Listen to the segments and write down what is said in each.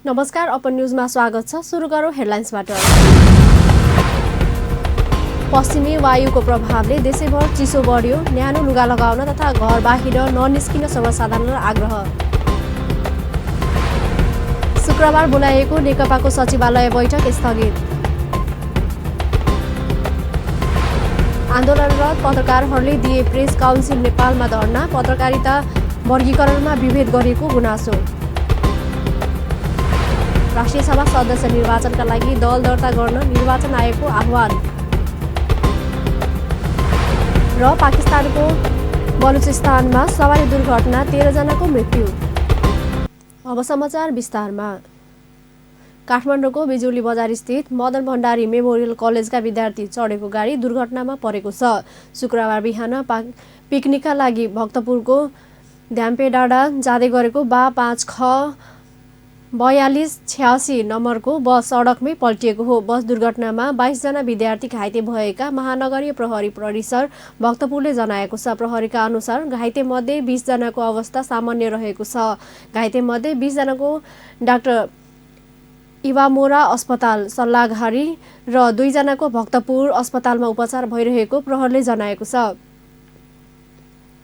नमस्कार, अपन न्यूजमा स्वागत छ। सुरु गरौँ हेडलाइन्सबाट। पश्चिमी वायुको प्रभावले देशैभर चिसो बढ्यो। न्यानो लुगा लगाउन तथा घर बाहिर ननिस्किन सर्वसाधारणलाई आग्रह। शुक्रबार बोलाइएको नेकपाको सचिवालय बैठक स्थगित। आन्दोलनरत पत्रकारहरूले दिए प्रेस काउन्सिल नेपालमा धर्ना। पत्रकारिता वर्गीकरणमा विभेद गरिएको गुनासो। राष्ट्रिय सभा सदस्य निर्वाचनका लागि दल दर्ता गर्न निर्वाचन आयोगको आह्वान। र पाकिस्तानको बलुचिस्तानमा सवारी दुर्घटना 13 जनाको मृत्यु। अब समाचार विस्तारमा। काठमाडौँको बिजुली बजार स्थित मदन भण्डारी मेमोरियल कलेजका विद्यार्थी चढेको गाडी दुर्घटनामा परेको छ। शुक्रबार बिहान पिकनिकका लागि भक्तपुरको ध्याम्पेडाँडा जाँदै गरेको बा 5 ख 4286 नम्बरको बस सडकमै पल्टिएको हो। बस दुर्घटनामा 22 जना विद्यार्थी घाइते भएका महानगरीय प्रहरी परिसर भक्तपुरले जनाएको छ। प्रहरीका अनुसार घाइते मध्ये 20 जनाको अवस्था सामान्य रहेको छ। घाइते मध्ये 20 जनाको डाक्टर इवामोरा अस्पताल सल्लाघारी र 2 जनाको भक्तपुर अस्पतालमा उपचार भइरहेको प्रहरीले जनाएको छ।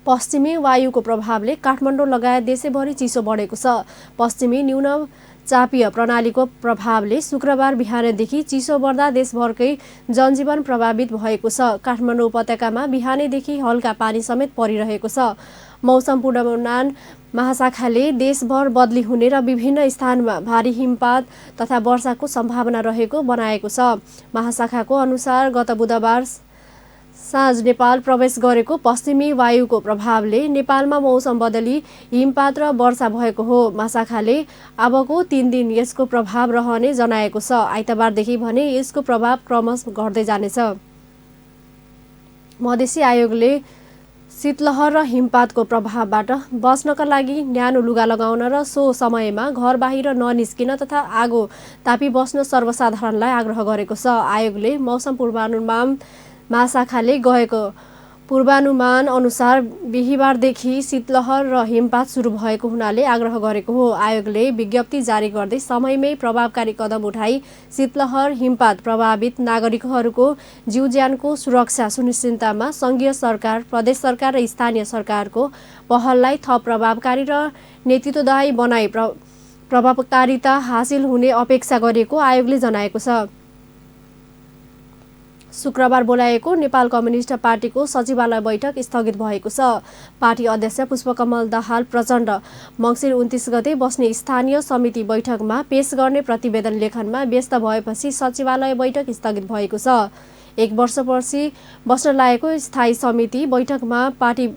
पश्चिमी वायुको प्रभावले काठमाडौँ लगायत देशैभरि चिसो बढेको छ। पश्चिमी न्यूनचापीय प्रणालीको प्रभावले शुक्रबार बिहानदेखि चिसो बढ्दा देशभरकै जनजीवन प्रभावित भएको छ। काठमाडौँ उपत्यकामा बिहानैदेखि हल्का पानी समेत परिरहेको छ। मौसम पूर्वानुमान महाशाखाले देशभर बदली हुने र विभिन्न स्थानमा भारी हिमपात तथा वर्षाको सम्भावना रहेको बनाएको छ। महाशाखाको अनुसार गत बुधबार साँझ नेपाल प्रवेश गरेको पश्चिमी वायुको प्रभावले नेपालमा मौसम बदली हिमपात र वर्षा भएको हो। महाशाखाले अबको 3 दिन यसको प्रभाव रहने जनाएको छ। आइतबारदेखि भने यसको प्रभाव क्रमशः घट्दै जानेछ। मधेसी आयोगले शीतलहर र हिमपातको प्रभावबाट बच्नका लागि न्यानो लुगा लगाउन र सो समयमा घर बाहिर ननिस्किन तथा आगो तापी बस्न सर्वसाधारणलाई आग्रह गरेको छ। आयोगले मौसम पूर्वानुमान महाशाखाले गएको पूर्वानुमान अनुसार बिहिबारदेखि शीतलहर र हिमपात सुरु भएको हुनाले आग्रह गरेको हो। आयोगले विज्ञप्ति जारी गर्दै समयमै प्रभावकारी कदम उठाई शीतलहर हिमपात प्रभावित नागरिकहरूको जीव ज्यानको सुरक्षा सुनिश्चिततामा सङ्घीय सरकार, प्रदेश सरकार र स्थानीय सरकारको पहललाई थप प्रभावकारी र नेतृत्वदायी बनाई प्रभावकारिता हासिल हुने अपेक्षा गरेको आयोगले जनाएको छ। शुक्रबार बोलाएको नेपाल कम्युनिस्ट पार्टीको सचिवालय बैठक स्थगित भएको छ। पार्टी अध्यक्ष पुष्पकमल दाहाल प्रचण्ड मङ्सिर 29 गते बस्ने स्थानीय समिति बैठकमा पेश गर्ने प्रतिवेदन लेखनमा व्यस्त भएपछि सचिवालय बैठक स्थगित भएको छ। 1 वर्षपछि बस्न लागेको स्थायी समिति बैठकमा पार्टी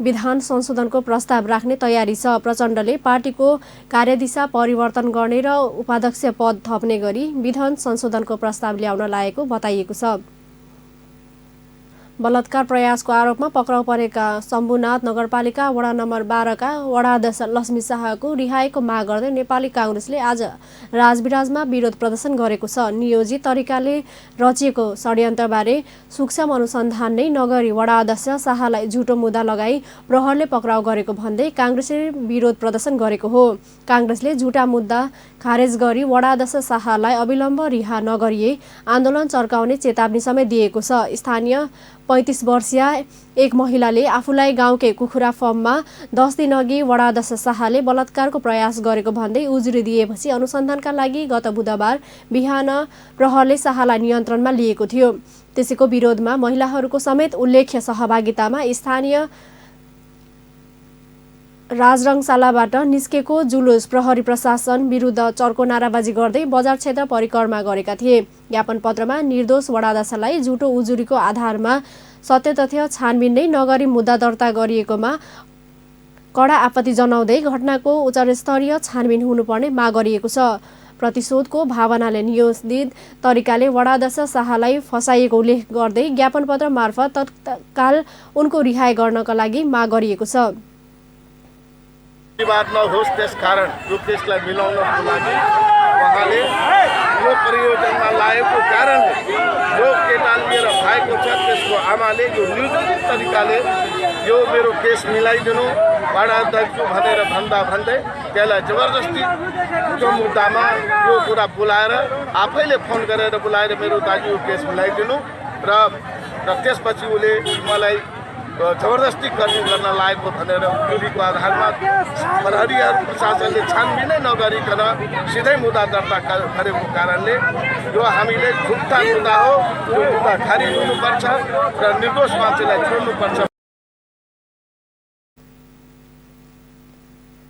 विधान संशोधनको प्रस्ताव राख्ने तयारी छ। प्रचण्डले पार्टीको कार्यदिशा परिवर्तन गर्ने र उपाध्यक्ष पद थप्ने गरी विधान संशोधनको प्रस्ताव ल्याउन लागेको बताइएको छ। बलात्कार प्रयासको आरोपमा पक्राउ परेका शम्भुनाथ नगरपालिका वडा नम्बर 12 का वडाध्यक्ष लक्ष्मी शाहको रिहाईको माग गर्दै नेपाली काङ्ग्रेसले आज राजविराजमा विरोध प्रदर्शन गरेको छ। नियोजित तरिकाले रचिएको षड्यन्त्रबारे सूक्ष्म अनुसन्धान नै नगरी वडाध्यक्ष शाहलाई झुटो मुद्दा लगाई प्रहरले पक्राउ गरेको भन्दै काङ्ग्रेसले विरोध प्रदर्शन गरेको हो। काङ्ग्रेसले झुटा मुद्दा खारेज गरी वडाध्यक्ष शाहलाई अविलम्ब रिहा नगरिए आन्दोलन चर्काउने चेतावनी समेत दिएको छ। स्थानीय 35 वर्षीय एक महिलाले आफूलाई गाउँकै कुखुरा फर्ममा 10 दिन अघि वडाध्यक्ष शाहले बलात्कारको प्रयास गरेको भन्दै उजुरी दिएपछि अनुसन्धानका लागि गत बुधबार बिहान प्रहरले शाहलाई नियन्त्रणमा लिएको थियो। त्यसैको विरोधमा महिलाहरूको समेत उल्लेख्य सहभागितामा स्थानीय राजरङशालाबाट निस्केको जुलुस प्रहरी प्रशासन विरुद्ध चर्को नाराबाजी गर्दै बजार क्षेत्र परिक्रमा गरेका थिए। ज्ञापन पत्रमा निर्दोष वडाध्यक्षलाई झुटो उजुरीको आधारमा सत्य तथ्य छानबिन नै नगरी मुद्दा दर्ता गरिएकोमा कडा आपत्ति जनाउँदै घटनाको उच्चस्तरीय छानबिन हुनुपर्ने माग गरिएको छ। प्रतिशोधको भावनाले नियोजित तरिकाले वडाध्यक्ष शाहलाई फसाइएको उल्लेख गर्दै ज्ञापन पत्र मार्फत तत्काल उनको रिहाई गर्नका लागि माग गरिएको छ। विवाद नहोस् त्यसकारण यो केसलाई मिलाउनको लागि उहाँले यो परियोजनामा लागेको कारणले जो केटा लिएर भएको छ त्यसको आमाले यो नियोजित तरिकाले यो मेरो केस मिलाइदिनु वडा अध्यक्ष भनेर भन्दै त्यसलाई जबरजस्ती त्यो मुद्दामा यो कुरा बोलाएर आफैले फोन गरेर बोलाएर मेरो दाजु केस मिलाइदिनु र त्यसपछि उसले मलाई जबरजस्ती गर्न लागेको भनेर जुरीको आधारमा प्रहरीहरू प्रशासनले छानबिनै नगरिकन सिधै मुद्दा दर्ता गरेको कारणले यो हामीले झुट्टा मुद्दा हो, यो मुद्दा खारिज हुनुपर्छ र निर्दोष मान्छेलाई छोड्नुपर्छ।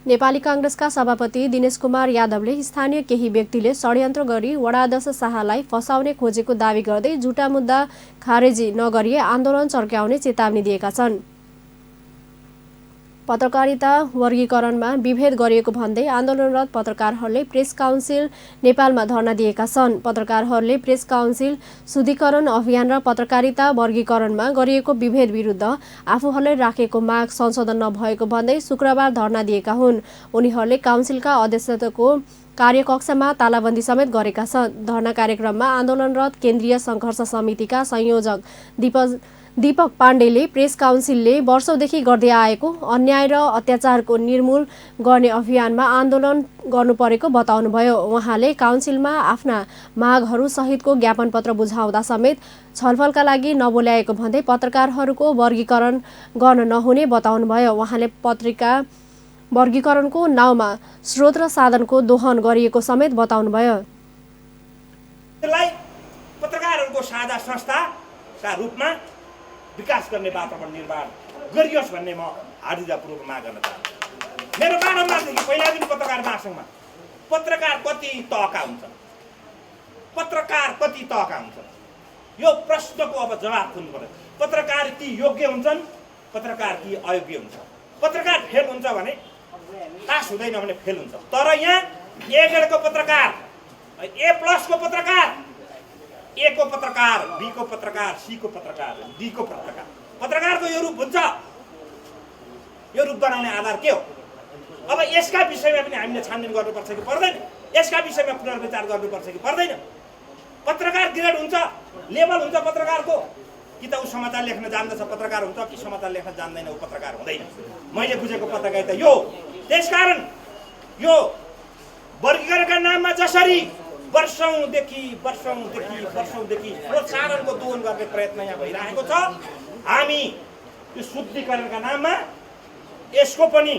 नेपाली कांग्रेसका सभापति दिनेश कुमार यादवले स्थानीय केही व्यक्तिले षड्यन्त्र गरी वडा अध्यक्ष शाहलाई फसाउने खोजेको दावी गर्दै झुटा मुद्दा खारेजी नगरिए आन्दोलन चर्क्याउने चेतावनी दिएका छन्। पत्रकारिता वर्गीकरणमा विभेद गरिएको भन्दै आन्दोलनरत पत्रकारहरूले प्रेस काउन्सिल नेपालमा धर्ना दिएका छन्। पत्रकारहरूले प्रेस काउन्सिल शुद्धिकरण अभियान र पत्रकारिता वर्गीकरणमा गरिएको विभेद विरुद्ध आफूहरूले राखेको माग संशोधन नभएको भन्दै शुक्रबार धर्ना दिएका हुन्। उनीहरूले काउन्सिलका अध्यक्षको कार्यकक्षमा तालाबन्दी समेत गरेका छन्। धर्ना कार्यक्रममा आन्दोलनरत केन्द्रीय सङ्घर्ष समितिका संयोजक दीपक पाण्डेले प्रेस काउन्सिलले वर्षौंदेखि गर्दै आएको अन्याय र अत्याचारको निर्मूल गर्ने अभियानमा आन्दोलन गर्नुपरेको बताउनुभयो। उहाँले काउन्सिलमा आफ्ना मागहरू सहितको ज्ञापन पत्र बुझाउँदा समेत छलफलका लागि नबोल्याएको भन्दै पत्रकारहरूको वर्गीकरण गर्न नहुने बताउनुभयो। उहाँले पत्रिका वर्गीकरणको नाउँमा स्रोत र साधनको दोहन गरिएको समेत बताउनुभयो। पत्रकारहरूको साझा संस्थाका रूपमा विकास गर्ने वातावरण निर्माण गरियोस् भन्ने म आर्द्रतापूर्वक माग गर्न चाहन्छु। मेरो बारम्बारदेखि पहिलादेखि पत्रकार महासङ्घमा पत्रकार कति तहका हुन्छन्, पत्रकार कति तहका हुन्छन्, यो प्रश्नको अब जवाब खोज्नु पर्यो। पत्रकार ती योग्य हुन्छन्, पत्रकार ती अयोग्य हुन्छ। पत्रकार फेल हुन्छ भने पास हुँदैन भने फेल हुन्छ। तर यहाँ ए ग्रेडको पत्रकार, ए प्लसको पत्रकार, ए को पत्रकार, बी को पत्रकार, सी को पत्रकार, डी को पत्रकार, पत्रकारको यो रूप हुन्छ। यो रूप बनाउने आधार के हो? अब यसका विषयमा पनि हामीले छानबिन गर्नुपर्छ कि पर्दैन? यसका विषयमा पुनर्विचार गर्नुपर्छ कि पर्दैन? पत्रकार ग्रेड हुन्छ, लेभल हुन्छ पत्रकारको, कि त ऊ समाचार लेख्न जान्दछ पत्रकार हुन्छ, कि समाचार लेख्न जान्दैन ऊ पत्रकार हुँदैन। मैले बुझेको पत्रकारिता यो। त्यसकारण यो वर्गीकरणका नाममा जसरी वर्षौंदेखि प्रोत्साहनको दोहन गर्ने प्रयत्न यहाँ भइरहेको छ, हामी यो शुद्धिकरणका नाममा यसको पनि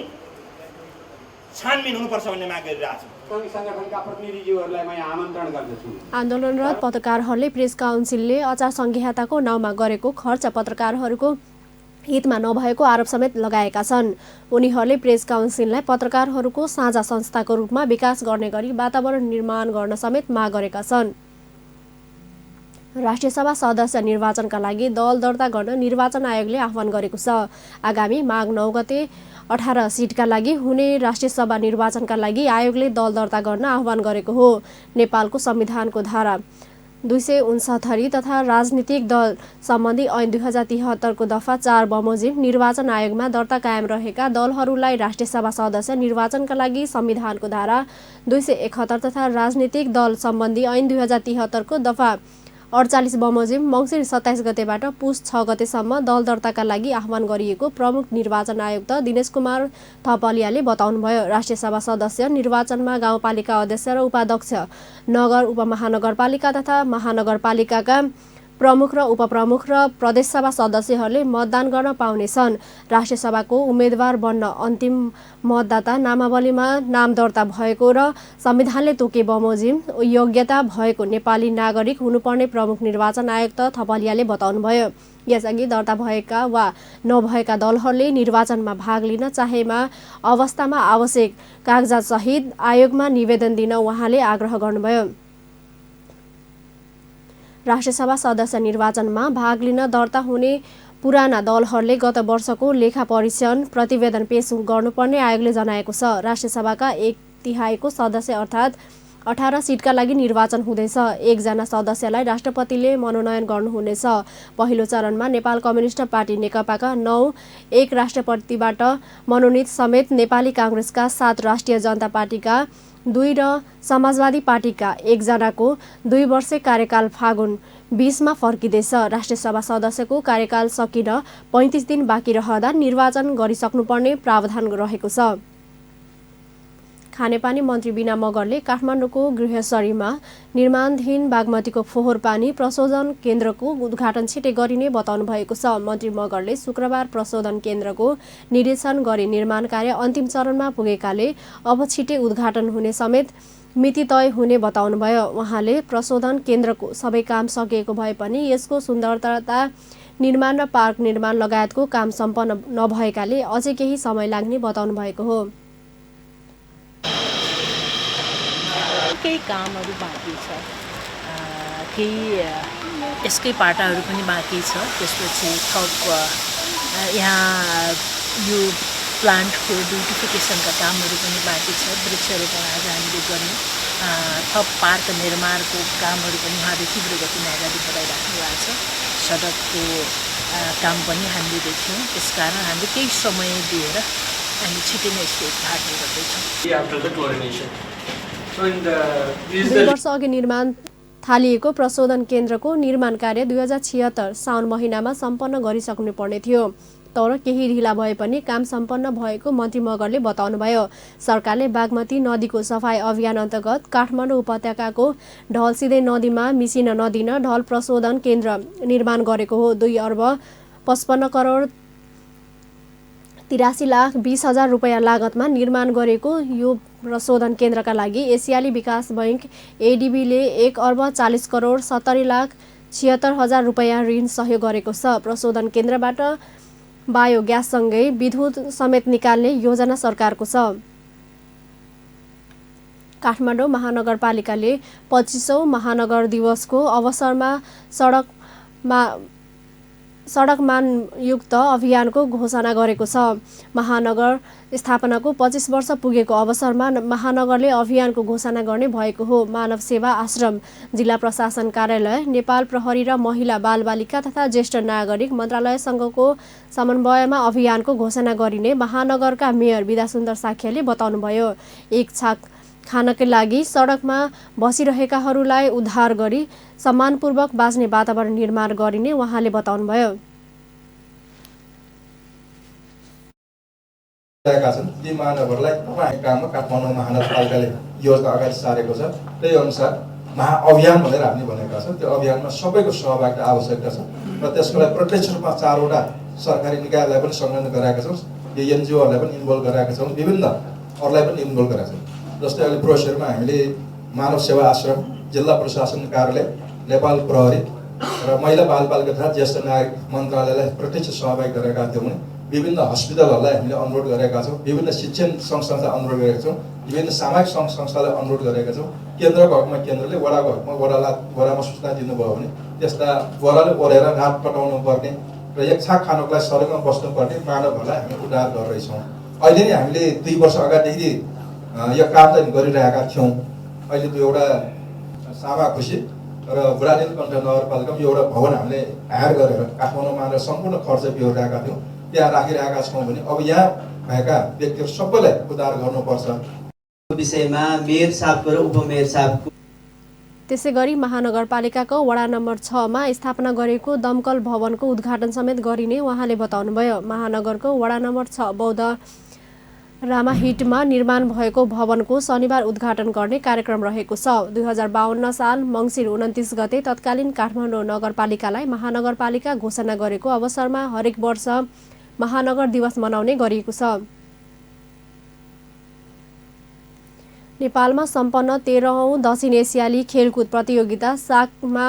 छानबिन हुनुपर्छ भन्ने माग गरिरहेछौँ। आन्दोलनरत पत्रकारहरूले प्रेस काउन्सिलले आचार संहिताको नाउँमा गरेको खर्च पत्रकारहरूको हितमा नभएको आरोप समेत लगाएका छन्। उनीहरूले प्रेस काउन्सिललाई पत्रकारहरूको साझा संस्थाको रूपमा विकास गर्ने गरी वातावरण निर्माण गर्न समेत माग गरेका छन्। राष्ट्रिय सभा सदस्य निर्वाचनका लागि दल दर्ता गर्न निर्वाचन आयोगले आह्वान गरेको छ। आगामी माघ 9 गते 18 सिटका लागि हुने राष्ट्रिय सभा निर्वाचनका लागि आयोगले दल दर्ता गर्न आह्वान गरेको हो। नेपालको संविधानको धारा 269 तथा राजनीतिक दल सम्बन्धी ऐन 2073 को दफा 4 बमोजिम निर्वाचन आयोगमा दर्ता कायम रहेका दलहरूलाई राष्ट्रिय सभा सदस्य निर्वाचनका लागि संविधानको धारा 271 तथा राजनीतिक दल सम्बन्धी ऐन 2073 को दफा 48 बमोजिम मङ्सिर 27 गतेबाट पुस 6 गतेसम्म दल दर्ताका लागि आह्वान गरिएको प्रमुख निर्वाचन आयुक्त दिनेश कुमार थपलियाले बताउनुभयो। राष्ट्रिय सभा सदस्य निर्वाचनमा गाउँपालिका अध्यक्ष र उपाध्यक्ष, नगर उपमहानगरपालिका तथा महानगरपालिकाका प्रमुख र उपप्रमुख र प्रदेशसभा सदस्यहरूले मतदान गर्न पाउनेछन्। राष्ट्रिय सभाको उम्मेद्वार बन्न अन्तिम मतदाता नामावलीमा नाम दर्ता भएको र संविधानले तोके बमोजिम योग्यता भएको नेपाली नागरिक हुनुपर्ने प्रमुख निर्वाचन आयुक्त थपलियाले बताउनुभयो। यसअघि दर्ता भएका वा नभएका दलहरूले निर्वाचनमा भाग लिन चाहेमा अवस्थामा आवश्यक कागजातसहित आयोगमा निवेदन दिन उहाँले आग्रह गर्नुभयो। राष्ट्रिय सभा सदस्य निर्वाचनमा भाग लिन दर्ता हुने पुराना दलहरूले गत वर्षको लेखा परीक्षण प्रतिवेदन पेश गर्नुपर्ने आयोगले जनाएको छ। राष्ट्रिय सभाका 1/3 सदस्य अर्थात् 18 सिटका लागि निर्वाचन हुँदैछ। 1 जना सदस्यलाई राष्ट्रपतिले मनोनयन गर्नुहुनेछ। पहिलो चरणमा नेपाल कम्युनिस्ट पार्टी नेकपाका 9, 1 राष्ट्रपतिबाट मनोनित समेत नेपाली कांग्रेसका 7, राष्ट्रिय जनता पार्टीका 2 र समाजवादी पार्टीका 1 जनाको 2 वर्षे कार्यकाल फागुन 20 मा फर्किँदैछ। राष्ट्रिय सभा सदस्यको कार्यकाल सकिन 35 दिन बाँकी रहँदा निर्वाचन गरिसक्नुपर्ने प्रावधान रहेको छ। खानेपानी मन्त्री बिना मगरले काठमाडौँको गृहसरीमा निर्माणाधीन बागमतीको फोहोर पानी प्रशोधन केन्द्रको उद्घाटन छिटै गरिने बताउनु भएको छ। मन्त्री मगरले शुक्रबार प्रशोधन केन्द्रको निरीक्षण गरी निर्माण कार्य अन्तिम चरणमा पुगेकाले अब छिटै उद्घाटन हुने समेत मिति तय हुने बताउनुभयो। उहाँले प्रशोधन केन्द्रको सबै काम सकिएको भए पनि यसको सुन्दरता निर्माण र पार्क निर्माण लगायतको काम सम्पन्न नभएकाले अझै केही समय लाग्ने बताउनु भएको हो। केही कामहरू बाँकी छ, केही यसकै पाटाहरू पनि बाँकी छ। त्यसपछि थप यहाँ यो प्लान्टको ब्युटिफिकेसनका कामहरू पनि बाँकी छ। वृक्षारोपण आज हामीले गर्ने, थप पार्क निर्माणको कामहरू पनि उहाँले तीव्र गतिमा अगाडि बढाइराख्नु भएको छ। सडकको काम पनि हामीले देख्यौँ। त्यसकारण हामीले केही समय दिएर हामी छिटै नै यसको उद्घाटन गर्दैछौँ। 2 वर्ष अघि निर्माण थालिएको प्रशोधन केन्द्रको निर्माण कार्य 2076 साउन महिनामा सम्पन्न गरिसक्नुपर्ने थियो, तर केही ढिला भए पनि काम सम्पन्न भएको मन्त्री मगरले बताउनुभयो। सरकारले बागमती नदीको सफाई अभियान अन्तर्गत काठमाडौँ उपत्यकाको ढल सिधै नदीमा मिसिन नदिन ढल प्रशोधन केन्द्र निर्माण गरेको हो। 2 अर्ब 55 करोड 83 लाख 20 हजार रुपैयाँ लागतमा निर्माण गरेको यो प्रशोधन केन्द्रका लागि एसियाली विकास बैंक एडिबीले 1 अर्ब 40 करोड 70 लाख 76 हजार रुपैयाँ ऋण सहयोग गरेको छ। प्रशोधन केन्द्रबाट बायोग्याससँगै विद्युत समेत निकाल्ने योजना सरकारको छ। काठमाडौँ महानगरपालिकाले 25औं महानगर दिवसको अवसरमा सडकमानयुक्त अभियानको घोषणा गरेको छ। महानगर स्थापनाको 25 वर्ष पुगेको अवसरमा महानगरले अभियानको घोषणा गर्ने भएको हो। मानव सेवा आश्रम, जिल्ला प्रशासन कार्यालय, नेपाल प्रहरी र महिला बालबालिका तथा ज्येष्ठ नागरिक मन्त्रालयसँगको समन्वयमा अभियानको घोषणा गरिने महानगरका मेयर विद्यासुन्दर साख्याले बताउनुभयो। एक छाक खानकै लागि सडकमा बसिरहेकाहरूलाई उद्धार गरी सम्मानपूर्वक बाँच्ने वातावरण निर्माण गरिने उहाँले बताउनुभयो। ती महानगरलाई तपाईँ काममा काठमाडौँ महानगरपालिकाले योजना अगाडि सारेको छ। त्यही अनुसार महाअभियान भनेर हामीले भनेका छौँ। त्यो अभियानमा सबैको सहभागिता आवश्यकता छ र त्यसको लागि प्रत्यक्ष रूपमा 4वटा सरकारी निकायलाई पनि संलग्न गराएका छौँ। यो एनजिओहरूलाई पनि इन्भल्भ गराएका छौँ, विभिन्न अरूलाई पनि इन्भल्भ गराएका छौँ। जस्तै अहिले प्रोसेसमा हामीले मानव सेवा आश्रम, जिल्ला प्रशासन कार्यालय, नेपाल प्रहरी र महिला बालबालिका तथा ज्येष्ठ नागरिक मन्त्रालयलाई प्रत्यक्ष सहभागी गरेका थियौँ। विभिन्न हस्पिटलहरूलाई हामीले अनुरोध गरेका छौँ, विभिन्न शिक्षण संस्थालाई अनुरोध गरेका छौँ, विभिन्न सामाजिक सङ्घ संस्थालाई अनुरोध गरेका छौँ। केन्द्रको हकमा केन्द्रले, वडाको हकमा वडामा सूचना दिनुभयो भने त्यस्ता वडाले ओरेर रात पटाउनु पर्ने र एक छाक खानुको लागि सडकमा बस्नुपर्ने मानवहरूलाई हामी उद्धार गरिरहेछौँ। अहिले नै हामीले 2 वर्ष अगाडिदेखि यो काम चाहिँ गरिरहेका थियौँ। अहिले त्यो एउटा सामा खुसी र बुढानीलकण्ठ नगरपालिकामा यो एउटा भवन हामीले हायर गरेर काठमाडौँ महानगर सम्पूर्ण खर्च बिहोरिरहेका थियौँ, त्यहाँ राखिरहेका छौँ भने अब यहाँ भएका व्यक्तिहरू सबैलाई उद्धार गर्नुपर्छ। विषयमा मेयर साहबको र उपमेयर साहबको त्यसैगरी महानगरपालिकाको वडा नम्बर 6 मा स्थापना गरेको दमकल भवनको उद्घाटन समेत गरिने उहाँले बताउनुभयो। महानगरको वडा नम्बर 6 बौद्ध रामाहिटमा निर्माण भएको भवनको शनिबार उद्घाटन गर्ने कार्यक्रम रहेको छ। 2052 साल मङ्सिर 29 गते तत्कालीन काठमाडौँ नगरपालिकालाई महानगरपालिका घोषणा गरेको अवसरमा हरेक वर्ष महानगर दिवस मनाउने गरिएको छ। नेपालमा सम्पन्न 13औं दक्षिण एसियाली खेलकुद प्रतियोगिता साकमा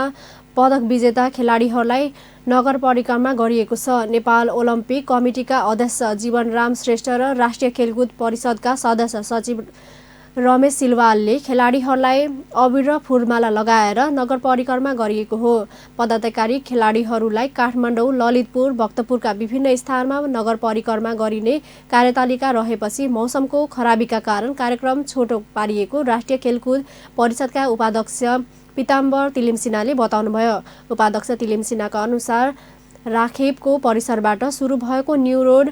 पदक विजेता खेलाडीहरूलाई नगर परिक्रमा गरिएको छ। नेपाल ओलम्पिक कमिटीका अध्यक्ष जीवनराम श्रेष्ठ र राष्ट्रिय खेलकुद परिषदका सदस्य सचिव रमेश सिलवालले खेलाडीहरूलाई अबिर र फुलमाला लगाएर नगर परिक्रमा गरिएको हो। पदाधिकारी खेलाडीहरूलाई काठमाडौँ, ललितपुर, भक्तपुरका विभिन्न स्थानमा नगर परिक्रमा गरिने कार्यतालिका रहेपछि मौसमको खराबीका कारण कार्यक्रम छोटो पारिएको राष्ट्रिय खेलकुद परिषदका उपाध्यक्ष पिताम्बर तिलिमसिनाले बताउनुभयो। उपाध्यक्ष तिलिमसिनाका अनुसार राखेपको परिसरबाट सुरु भएको न्यू रोड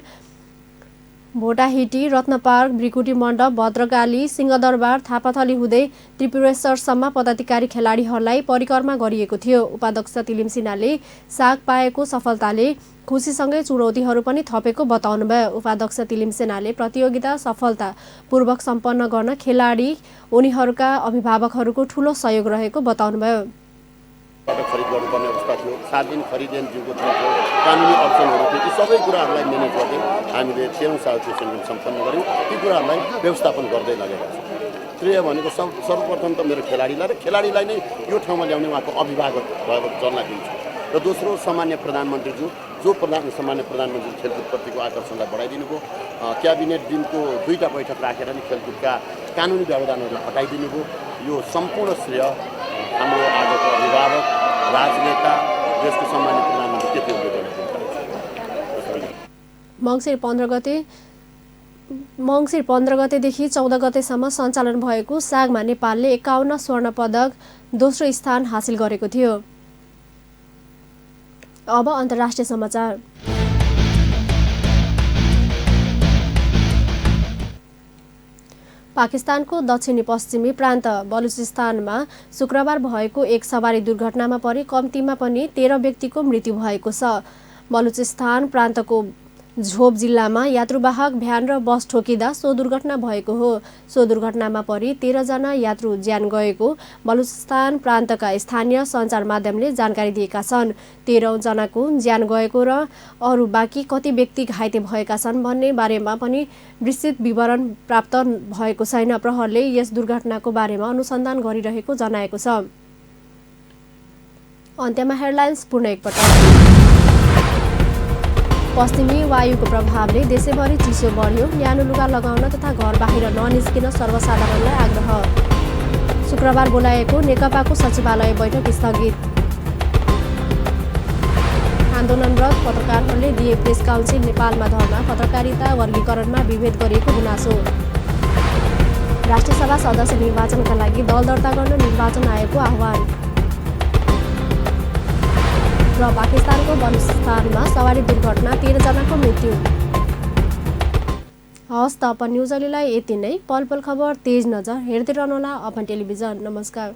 भोटाहिटी, रत्नपार्क, ब्रिकुटी मण्डप, भद्रकाली, सिंहदरबार, थापाथली हुँदै त्रिपुरेश्वरसम्म पदाधिकारी खेलाडीहरूलाई परिक्रमा गरिएको थियो। उपाध्यक्ष तिलिम सिन्हाले साग पाएको सफलताले खुसीसँगै चुनौतीहरू पनि थपेको बताउनुभयो। उपाध्यक्ष तिलिम सेनाले प्रतियोगिता सफलतापूर्वक सम्पन्न गर्न खेलाडी उनीहरूका अभिभावकहरूको ठूलो सहयोग रहेको बताउनुभयो। खरिद गर्नुपर्ने अवस्था थियो, 7 दिन खरिदेन जिउको थियो, कानुनी अडचनहरू थियो, यी सबै कुराहरूलाई म्यानेज गर्दै हामीले 13औं साल त्यो सम्मेलन सम्पन्न गऱ्यौँ। ती कुराहरूलाई व्यवस्थापन गर्दै लगेका छौँ। श्रेय भनेको सर्वप्रथम त मेरो खेलाडीलाई र खेलाडीलाई नै यो ठाउँमा ल्याउने उहाँको अभिभावक भएको जन्ला दिन्छु र दोस्रो सामान्य प्रधानमन्त्रीज्यू जो सामान्य प्रधानमन्त्री खेलकुदप्रतिको आकर्षणलाई बढाइदिनु भयो। क्याबिनेट दिनको 2टा बैठक राखेर नि खेलकुदका कानुनी व्यवधानहरूलाई हटाइदिनु भयो। यो सम्पूर्ण श्रेय हाम्रो आजको अभिभावक, राजनेता, देशको सामान्य प्रधानमन्त्री के थियो मङ्सिर 15 गतेदेखि 14 गतेसम्म सञ्चालन भएको सागमा नेपालले 51 स्वर्ण पदक दोस्रो स्थान हासिल गरेको थियो। अब अन्तर्राष्ट्रिय समाचार। पाकिस्तानको दक्षिणी पश्चिमी प्रान्त बलुचिस्तानमा शुक्रबार भएको एक सवारी दुर्घटनामा परि कम्तीमा पनि 13 व्यक्तिको मृत्यु भएको छ। बलुचिस्तान प्रान्तको झोब जिल्लामा यात्रुवाहक भ्यान र बस ठोकिँदा सो दुर्घटना भएको हो। सो दुर्घटनामा परि 13 जना यात्रु ज्यान गएको बलुचिस्तान प्रान्तका स्थानीय सञ्चार माध्यमले जानकारी दिएका छन्। 13 जनाको ज्यान गएको र अरू बाँकी कति व्यक्ति घाइते भएका छन् भन्ने बारेमा पनि विस्तृत विवरण प्राप्त भएको छैन। प्रहरले यस दुर्घटनाको बारेमा अनुसन्धान गरिरहेको जनाएको छ। अन्त्यमा हेडलाइन्स पुनः एकपटक। पश्चिमी वायुको प्रभावले देशैभरि चिसो बढ्यो। न्यानो लुगा लगाउन तथा घर बाहिर ननिस्किन सर्वसाधारणलाई आग्रह। शुक्रबार बोलाएको नेकपाको सचिवालय बैठक स्थगित। आन्दोलनरत पत्रकारहरूले दिए प्रेस काउन्सिल नेपालमा धर्ना। पत्रकारिता वर्गीकरणमा विभेद गरिएको गुनासो। राष्ट्रिय सभा सदस्य निर्वाचनका लागि दल दर्ता गर्न निर्वाचन आयोगको आह्वान। र पाकिस्तानको बलुचिस्तानमा सवारी दुर्घटना 13 जनाको मृत्यु। हवस् त अपन न्युज अहिलेलाई यति नै। पल पल खबर तेज नजर हेर्दै रहनुहोला अपन टेलिभिजन। नमस्कार।